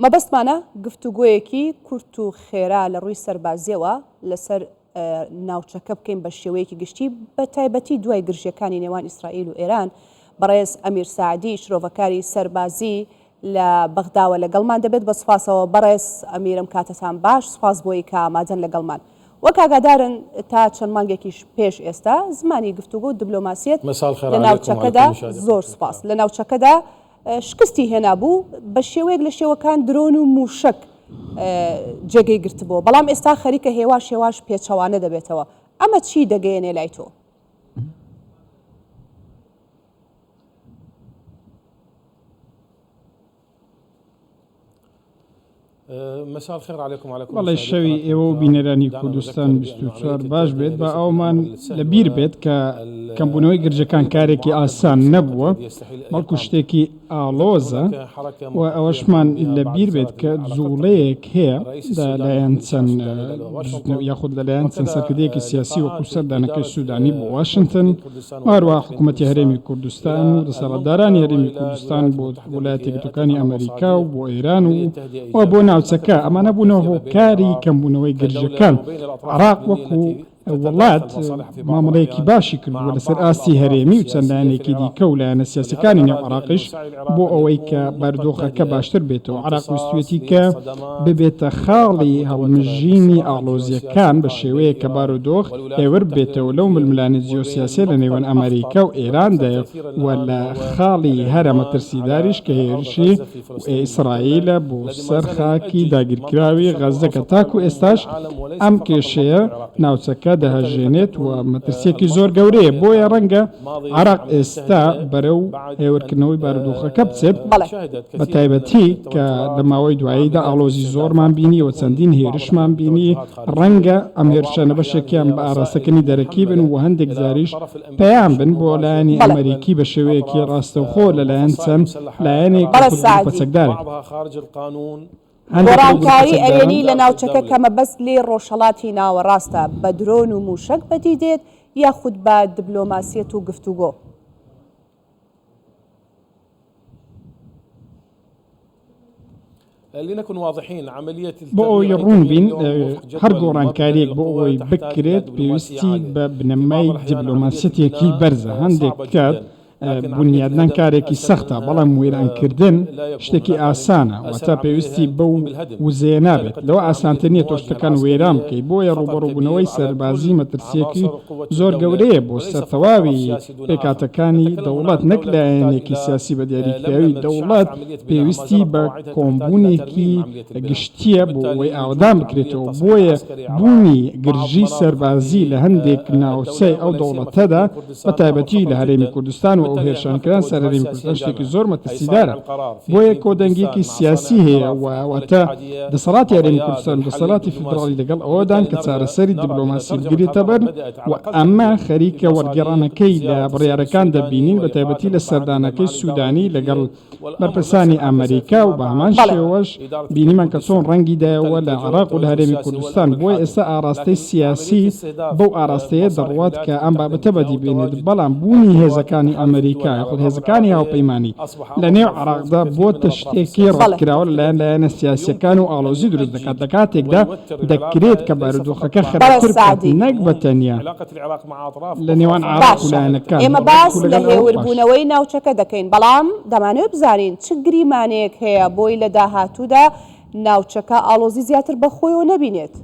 مەبەستمانە گفتوگۆیەکی کورت و خێرا لە ڕووی سەربازییەوە لەسەر ناوچەکە بکەین بە شێوەیەکی گشتی بە تایبەتی دوای گرژیەکانی نێوان ئیسرائیل و ئێران. بەڕێز ئەمیر ساعدی شرۆڤەکاری سەربازی لە بەغداوە لەگەڵمان دەبێت بە سوپاسەوە بەڕێز ئەمیر ئەم کاتەتان باش سوپاس بۆی کە ئامادەن لەگەڵمان. وەک ئاگادارن تا چەند مانگێکیش پێش ئێستا زمانی گفتوگۆ و دبلۆماسیەت لە ناوچەکەدا زۆر سوپاس لە ناوچەکەدا شکستی هێنابوو، بە شێوەیەک لە شێوەکان درۆن و مووشەک جێگەی گرتبووە، بەڵام ئێستا خەریکە هێواش هێواش پێچەوانە دەبێتەوە، ئەمە چی دەگەیەنێ لای تۆ؟ بەڵێ شەوی ئێوە و بینەرانی کوردستان 24 باش بێت با ئەومان لە بیر بێت کە کەمبوونەوەی گرژەکان کارێکی ئاسان نەبووە بەڵکو شتێکی ئاڵۆزە و ئەوەشمان لە بیر بێت کە جوڵەیەک هەیە لەلایەن چەند یاخود لەلایەن چەند سەرکردەیەکی سیاسی وەکو سەردانەکەی سوودانی بۆ واشنتن و هەروەها حکوومەتی هەرێمی کوردستان و دەسەڵاتدارانی هەرێمی کوردستان بۆ وڵایەتە یەکگرتووەکانی ئەمەریکا و بۆ ئێران و و بۆ ناوچەکە، ئەمانە بوونە هۆکاری کەمبوونەوەی گرژییەکان. عێراق وەکو وڵات مامەڵەیەکی باشی کردووە لەسەر ئاستی هەرێمی و چەند لایەنێکی دیکە و لایەنە سیاسییەکانی نێو عێراقیش بۆ ئەوەی کە بارودۆخەکە باشتر بێتەوە. عێراق ویستویەتی کە ببێتە خاڵی هەڵمژینی ئاڵۆزییەکان بە شێوەیەک کە بارودۆخ هێور ببێتەوە لەو ململانێ جیۆسیاسیە لە نێوان ئەمەریکا و ئێراندایە و لە خاڵی هەرە مەترسیداریش کە هێرشی ئیسرائیلە بۆ سەر خاکی داگیرکراوی غەززە کە تاکو ئێستاش ئەم کێشەیە ناوچەکە دەهەژێنێت و مەترسییەکی زۆر گەورەیە، بۆیە ڕەنگە عێراق ئێستا بەرەو هێورکردنەوەی بارودۆخەکە بچێت، بەتایبەتی کە لە ماوەی دواییدا ئاڵۆزی زۆرمان بینی و چەندین هێرشمان بینی، ڕەنگە ئەم هێرشانە بەشێکیان بە ئاراستەکردنی دەرەکی بن و هەندێک جاریش پەیام بن بۆ لایەنی ئەمەریکی بە شێوەیەکی ڕاستەوخۆ لەلایەن چەند لایەنێک یاخود گروپە چەکدارێک. هەندێک لەو گروپە گۆڕانکاری چەکداران. ئەرێنی لە ناوچەکە کە مەبەست لێی ڕۆژهەڵاتی ناوەڕاستە بە درۆن و مووشەک بەدی دێت یاخود بە دبلۆماسیەت و گفتوگۆ؟ بۆ ئەوەی ڕوون بین، هەر گۆڕانکارییەک بۆ ئەوەی بکرێت پێویستی بە بنەمای دیبلۆماسیەتێکی بەرزە، هەندێک کات بونیادنان کارێکی سەختە، بەڵام وێرانکردن شتێکی ئاسانە، واتە پێویستی بەو وزەیە نابێت، لەوە ئاسانتر نییە تۆ شتەکان وێران بکەیت، بۆیە ڕووبەڕووبوونەوەی سەربازی مەترسییەکی زۆر گەورەیە بۆ سەر تەواوی پێکهاتەکانی دەوڵەت نەک لایەنێکی سیاسی بە دیاریکراوی، دەوڵەت پێویستی بە کۆمبوونێکی گشتییە بۆ ئەوەی ئاوەدان بکرێتەوە، بۆیە بوونی گرژی سەربازی لە هەندێک ناوچەی ئەو دەوڵەتەدا بە تایبەتی لە هەرێمی کوردستان و ئەو هێرشانە کران سەر هەرێمی کوردستان شتێکی زۆر مەترسیدارە بۆیە کۆدەنگیەکی سیاسی هەیە و واتە دەسەڵاتی هەرێمی کوردستان و دەسەڵاتی فیدراڵی لەگەڵ ئەوەدان کە چارەسەری دیبلۆماسی بگرێتە بەر و ئەمە خەریکە وەرگێڕانەکەی لە بڕیارەکان دەبینین بە تایبەتی لە سەردانەکەی سودانی لەگەڵ بەرپرسانی ئەمەریکا و بە هەمان شێوەش بینیمان کە چۆن ڕەنگی دایەوە لە عێراق و لە هەرێمی کوردستان، بۆیە ئێستا ئاراستەی سیاسی بەو ئاراستەیە دەڕوات کە ئەم بابەتە بەدی بێنێت، بەڵام بوونی هێزەکانی ئەمەریکا یاخود هێزەکانی هاوپەیمانی لە نێو عێراقدا بۆتە شتێکی ڕەتکراوە لەلایەن لایەنە سیاسییەکان و ئاڵۆزی دروست دەکات، لە کاتێکدا دەکرێت کە بارودۆخەکە خراپتر بکات نەک بە تەنیا لە نێوان عێراق و باشە لایەنەکان ئێمە بەڵکو باس لە لەگەڵ ئەوروپاش. هێوربوونەوەی ناوچەکە دەکەین، بەڵام دەمانەوێت بزانین چ گریمانەیەک هەیە بۆی لە داهاتوودا ناوچەکە ئاڵۆزی زیاتر بەخۆیەوە نەبینێت؟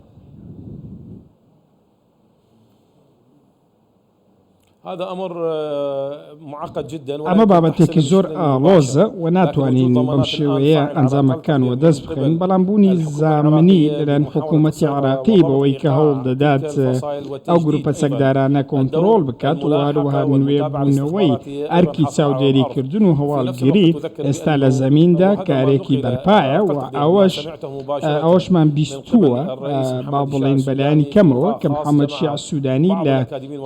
ئەمە بابەتێکی زۆر ئاڵۆزە و ناتوانین بەم شێوەیە ئەنجامەکان وەدەست بخەین، بەڵام بوونی زامنی لەلایەن حکوومەتی عێراقی بەوەی کە هەوڵ دەدات ئەو گرووپە چەکدارانە کۆنترۆڵ بکات و هەروەها نوێبوونەوەی ئەرکی چاودێریکردن و هەواڵگری ئێستا لە زەمیندا کارێکی بەرپایە و ئەوەش ئەوەشمان بیستووە با بڵێین بەلایەنی کەمەوە کە محەممەد شیاع سوودانی لە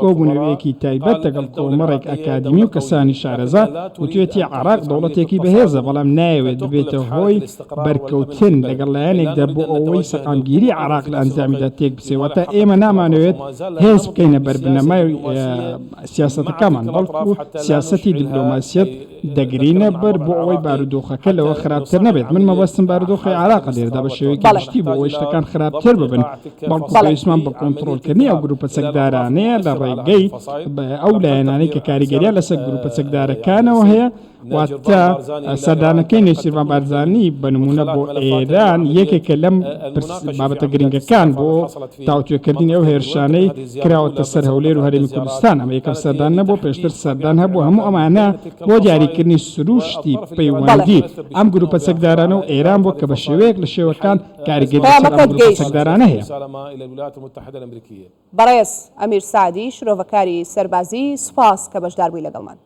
کۆبوونەوەیەکی تایبەت. تایبەت لەگەڵ کۆمەڵێک ئەکادیمی و کەسانی شارەزا، وتویەتی عێراق دەوڵەتێکی بەهێزە، بەڵام نایەوێت ببێتە هۆی بەرکەوتن لەگەڵ لایەنێکدا بۆ ئەوەی سەقامگیری عێراق لە ئەنجامیدا تێکبچێت، واتە ئێمە نامانەوێت هێز بکەینە بەربنەمای سیاسەتەکەمان، بەڵکو سیاسەتی دیبلۆماسیەت دەگرینە بەر بۆ ئەوەی بارودۆخەکە لەوە خراپتر نەبێت، من مەبەستم بارودۆخی عێراقە لێرەدا بە شێوەیەکی گشتی بۆ ئەوەی شتەکان خراپتر ببن، بەڵکو پێویستمان بە کۆنتڕۆڵکردنی ئەو گروپە چەکدارانەیە لە ڕێگەی ئەو لایەنانەی کە کاریگەریان لەسەر گروپە چەکدارەکانەوە هەیە، واتە سەردانەکەی نێچیرڤان بارزانی بە نموونە بۆ ئێران یەکێکە لەم بابەتە گرنگەکان بۆ تاوتوێکردنی ئەو هێرشانەی کراوەتە سەر هەولێر و هەرێمی کوردستان. ئەمە یەکەم سەردان نەبووە، پێشتر سەردان هەبوو. هەموو ئەمانە بۆ دیاریکردنی سرووشتی پەیوەندی ئەم گرووپە چەکدارانە و ئێران بووە کە بە شێوەیەک لە شێوەکان کاریگەری لەسەر ئەم گرووپە چەکدارانە هەیە. بەڕێز ئەمیر سەعدی شرۆڤەکاری سەربازی سوپاس کە بەشداربووی لەگەڵمان.